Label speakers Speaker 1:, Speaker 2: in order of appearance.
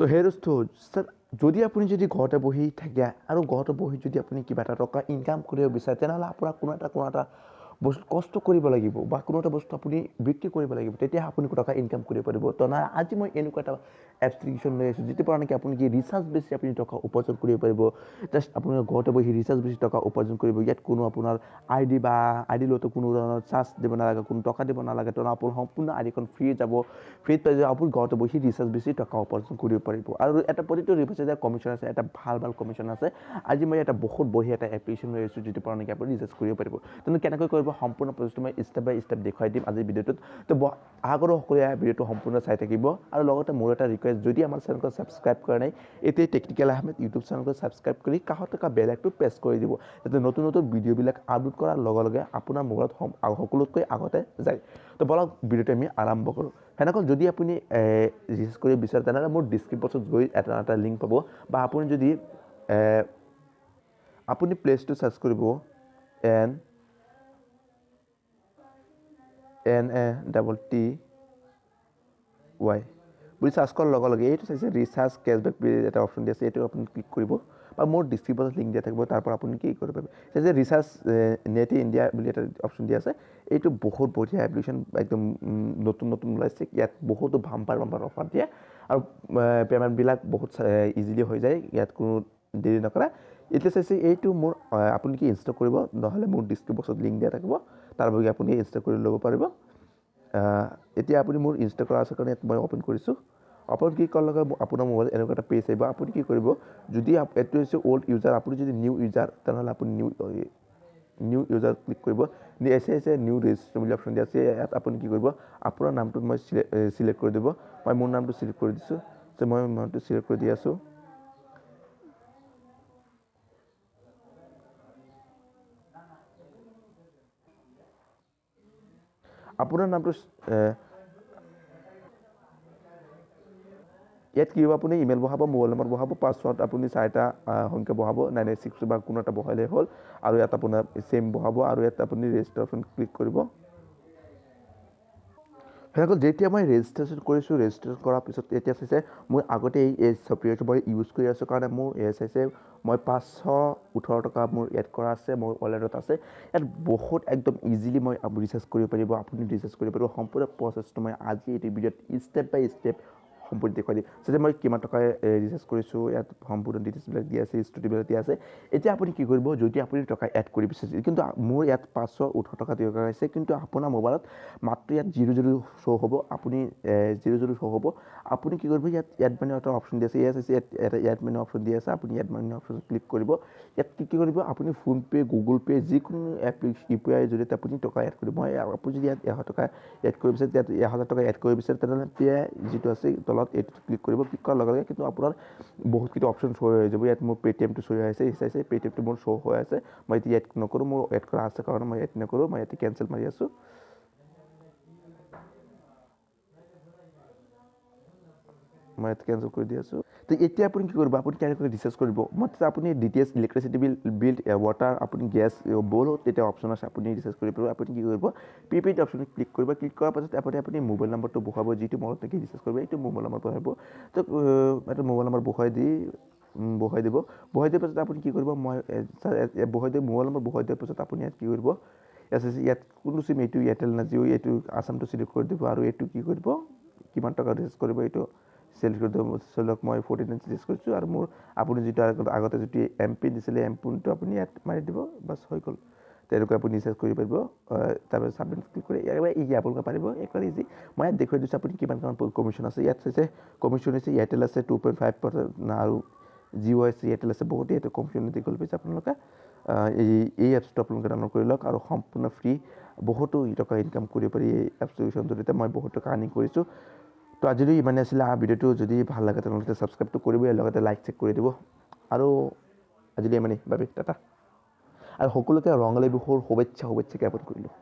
Speaker 1: তো সেই দোস্ত স্যাৰ, যদি আপুনি যদি ঘৰতে বহি থাকে আৰু ঘৰতে বহি যদি আপুনি কিবা এটা টকা ইনকাম কৰিব বিচাৰে, তেনেহ'লে আপোনাৰ কোনো এটা বস্তু কষ্ট কৰিব লাগিব বা কোনো এটা বস্তু আপুনি বিক্ৰী কৰিব লাগিব, তেতিয়া আপুনি টকা ইনকাম কৰিব পাৰিব। তো নাই, আজি মই এনেকুৱা এটা এপ্লিকেশ্যন লৈ আহিছোঁ যিটোৰ পৰা নেকি আপুনি কি ৰিচাৰ্জ বেছি আপুনি টকা উপাৰ্জন কৰিব পাৰিব। জাষ্ট আপোনাৰ ঘৰতে বহি ৰিচাৰ্জ বেছি টকা উপাৰ্জন কৰিব। ইয়াত কোনো আপোনাৰ আই ডি বা আই ডি লওঁতে কোনো ধৰণৰ চাৰ্জ দিব নালাগে, কোনো টকা দিব নালাগে। তো আপোনাৰ সম্পূৰ্ণ আই ডিখন ফ্ৰী যাব, ফ্ৰীত পাই যাব। আপুনি ঘৰতে বহি ৰিচাৰ্জ বেছি টকা উপাৰ্জন কৰিব পাৰিব। আৰু এটা প্ৰতিটো ৰিচাৰ্জৰ কমিশ্যন আছে, এটা ভাল ভাল কমিশ্যন আছে। আজি মই এটা বহুত বঢ়িয়া এটা এপ্লিকেশ্যন লৈ আহিছোঁ যিটোৰ পৰা নেকি আপুনি ৰিচাৰ্জ কৰিব পাৰিব। তেনে কেনেকৈ কৰিব সম্পূৰ্ণ প্ৰচেছটো মই ষ্টেপ বাই ষ্টেপ দেখুৱাই দিম আজিৰ ভিডিঅ'টোত। তো আশা কৰোঁ সকলোৱে ভিডিঅ'টো সম্পূৰ্ণ চাই থাকিব। আৰু লগতে মোৰ এটা ৰিকুৱেষ্ট, যদি আমাৰ চেনেলটো ছাবস্ক্ৰাইব কৰা নাই, এতিয়াই টেকনিকেল আহমেদ ইউটিউব চেনেলটো ছাবস্ক্ৰাইব কৰি কাষত থকা বেল আইকনটো প্ৰেছ কৰি দিব, যাতে নতুন নতুন ভিডিঅ'বিলাক আপলোড কৰাৰ লগে লগে আপোনাৰ মোবাইলত সকলোতকৈ আগতে যায়। তো বলক ভিডিঅ'টো আমি আৰম্ভ কৰোঁ। সেনেকৈ যদি আপুনি ৰিচাৰ্জ কৰিব বিচাৰে, তেনেহ'লে মোৰ ডিছক্ৰিপশ্যন বক্সত গৈ এটা এটা লিংক পাব, বা আপুনি যদি আপুনি প্লেচটো চাৰ্চ কৰিব N N A double T Y বুলি চাৰ্চ কৰাৰ লগে লগে এইটো চাইছে ৰিচাৰ্জ কেছবেক বুলি এটা অপশ্যন দি আছে, এইটো আপুনি ক্লিক কৰিব বা মোৰ ডিছক্ৰিপশ্যনত লিংক দিয়া থাকিব, তাৰ পৰা আপুনি কি কৰিব পাৰিব। চাইছে ৰিচাৰ্জ নেট ইণ্ডিয়া বুলি এটা অপশ্যন দিয়া আছে। এইটো বহুত বঢ়িয়া এপ্লিকেশ্যন, একদম নতুন নতুন ওলাইছে। ইয়াত বহুতো বাম্পাৰ বাম্পাৰ অফাৰ দিয়ে আৰু পে'মেণ্টবিলাক বহুত ইজিলি হৈ যায়, ইয়াত কোনো দেৰি নকৰা। এতিয়া চাইছে এইটো মোৰ আপুনি কি ইনষ্টল কৰিব, নহ'লে মোৰ ডিছক্ৰিপশ্যন বক্সত লিংক দিয়া থাকিব, তাৰ বাবে আপুনি ইনষ্টল কৰি ল'ব পাৰিব। এতিয়া আপুনি মোৰ ইনষ্টল কৰা আছে কাৰণে ইয়াত মই অ'পেন কৰিছোঁ। অ'পেন কি কৰাৰ লগে আপোনাৰ মোবাইলত এনেকুৱা এটা পেজ আহিব। আপুনি কি কৰিব, যদি এইটো হৈছে অ'ল্ড ইউজাৰ, আপুনি যদি নিউ ইউজাৰ তেনেহ'লে আপুনি নিউ ইউজাৰ ক্লিক কৰিব। এছে এছে নিউ ৰেজিষ্ট্ৰেশ্যন বুলি অপশ্যন দিয়া আছে। ইয়াত আপুনি কি কৰিব, আপোনাৰ নামটোত মই চিলেক্ট কৰি দিব। মই মোৰ নামটো চিলেক্ট কৰি দিছোঁ, ত' মই নামটো চিলেক্ট কৰি দি আছোঁ। আপোনাৰ নামটো ইয়াত কি হ'ব, আপুনি ইমেইল বহাব, মোবাইল নম্বৰ বহাব, পাছৱৰ্ড আপুনি চাৰিটা সংখ্যা বহাব, 986 বা কোনো এটা বহালেই হ'ল। আৰু ইয়াত আপোনাৰ ছেম বহাব আৰু ইয়াত আপুনি ৰেজিষ্টাৰ অপশ্যন ক্লিক কৰিব। সেনেকৈ যেতিয়া মই ৰেজিষ্ট্ৰেশ্যন কৰিছোঁ, ৰেজিষ্ট্ৰেশ্যন কৰাৰ পিছত এতিয়া চাইছে মই আগতে এই ছফ্টৱেৰটো মই ইউজ কৰি আছোঁ কাৰণে মোৰ এই চাইছে মই 518 টকা মোৰ এড কৰা আছে, মোৰ ৱালেটত আছে। ইয়াত বহুত একদম ইজিলি মই ৰিচাৰ্জ কৰিব পাৰিব, আপুনি ৰিচাৰ্জ কৰিব পাৰিব। সম্পূৰ্ণ প্ৰচেছটো মই আজি এইটো ভিডিঅ'ত ষ্টেপ বাই ষ্টেপ সম্পূৰ্ণ দেখুৱাই দিম। যাতে মই কিমান টকা ৰিচাৰ্জ কৰিছোঁ, ইয়াত সম্পূৰ্ণ ডিটেইলছবিলাক দিয়া আছে, ষ্টুডিঅ'বিলাক দিয়া আছে। এতিয়া আপুনি কি কৰিব, যদি আপুনি টকা এড কৰিব বিচাৰিছে, কিন্তু মোৰ ইয়াত 518 টকা টকা হৈছে, কিন্তু আপোনাৰ মোবাইলত মাত্ৰ ইয়াত জিৰ' জিৰ' শ্ব' হ'ব, আপুনি জিৰ' জিৰ' শ্ব' হ'ব। আপুনি কি কৰিব, ইয়াত এড মানি এটা অপশ্যন দি আছে, ইয়াত আছে ইয়াত এটা এড মানি অপশ্যন দি আছে, আপুনি এড মানি অপশ্যন ক্লিক কৰিব। ইয়াত কি কি কৰিব, আপুনি ফোনপে', গুগল পে' যিকোনো এপ্লিকেশ্যন ইউ পি আইৰ জৰিয়তে আপুনি টকা এড কৰিব। মই আপুনি যদি ইয়াত 100 টকা এড কৰিব বিচাৰে, ইয়াত 1000 টকা এড কৰিব বিচাৰে, তেনেহ'লে পে' যিটো আছে তলত এইটোত ক্লিক কৰিব। ক্লিক কৰাৰ লগে লগে কিন্তু আপোনাৰ বহুতকেইটা অপশ্যন শ্ব' হৈ যাব। ইয়াত মোৰ পে'টিএমটো শ্ব' হৈ আছে, চাইছে পে'টিএমটো মোৰ শ্ব' হৈ আছে। মই এতিয়া এড নকৰোঁ, মোৰ এড কৰা আছে কাৰণে মই এড নকৰোঁ, মই ইয়াতে কেঞ্চেল মাৰি আছোঁ। মই ইয়াত কেঞ্চেল কৰি দি আছোঁ। তো এতিয়া আপুনি কি কৰিব, আপুনি কেনেকৈ ৰিচাৰ্জ কৰিব, মই আপুনি D T S, electricity bill, bill water, আপুনি গেছ বহুত তেতিয়া অপশ্যন আছে, আপুনি ৰিচাৰ্জ কৰিব পাৰিব। আপুনি কি কৰিব, প্ৰিপেইড অপশ্যনত ক্লিক কৰিব। ক্লিক কৰাৰ পাছত আপুনি মোবাইল নম্বৰটো বহাব, যিটো মোবাইলত নেকি ৰিচাৰ্জ কৰিব এইটো মোবাইল নম্বৰ বহাব। তো এটা মোবাইল নম্বৰ বহাই দিব। বহাই দিয়াৰ পাছত আপুনি কি কৰিব, মই বহাই দিব মোবাইল নম্বৰ বহাই দিয়াৰ পাছত আপুনি ইয়াত কি কৰিব, ইয়াত আছে ইয়াত কোনটো চিম, এইটো এয়াৰটেল না জিঅ', এইটো আছামটো চিলেক্ট কৰি দিব। আৰু এইটো কি কৰিব, কিমান টকা ৰিচাৰ্জ কৰিব এইটো চিলেক্ট কৰি দিব। ধৰি লওক মই 49 ৰিচাৰ্জ কৰিছোঁ। আৰু মোৰ আপুনি যিটো আগতে যিটো এম পিন দিছিলে, এম পিনটো আপুনি ইয়াত মাৰি দিব, বাছ হৈ গ'ল। তেনেকৈ আপুনি ৰিচাৰ্জ কৰিব পাৰিব। তাৰপিছত ছাবমিট ক্লিক কৰি একেবাৰে ইজি, আপোনালোকে পাৰিব, একেবাৰে ইজি। মই ইয়াত দেখুৱাই দিছোঁ আপুনি কিমান কিমান কমিশ্যন আছে। ইয়াত চাইছে কমিশ্যন হৈছে এয়াৰটেল আছে 2.5% আৰু জিঅ' আছে, এয়াৰটেল আছে, বহুত ইয়াতে কমিশ্যন দীঘল পাইছে আপোনালোকে। এই এপছটো আপোনালোকে ডাউনলোড কৰি লওক আৰু সম্পূৰ্ণ ফ্ৰী, বহুতো টকা ইনকাম কৰিব পাৰি এই এপছটোৰ জৰিয়তে। মই বহুত টকা আৰ্নিং কৰিছোঁ। তো আজিলৈ ইমানেই আছিলে। ভিডিঅ'টো যদি ভাল লাগে তেনেহ'লে ছাবস্ক্ৰাইবটো কৰিবই, লগতে লাইক চেক কৰি দিব। আৰু আজিলৈ ইমানেই, বাবে টাটা। আৰু সকলোকে ৰঙালী বিহুৰ শুভেচ্ছা জ্ঞাপন কৰিলোঁ।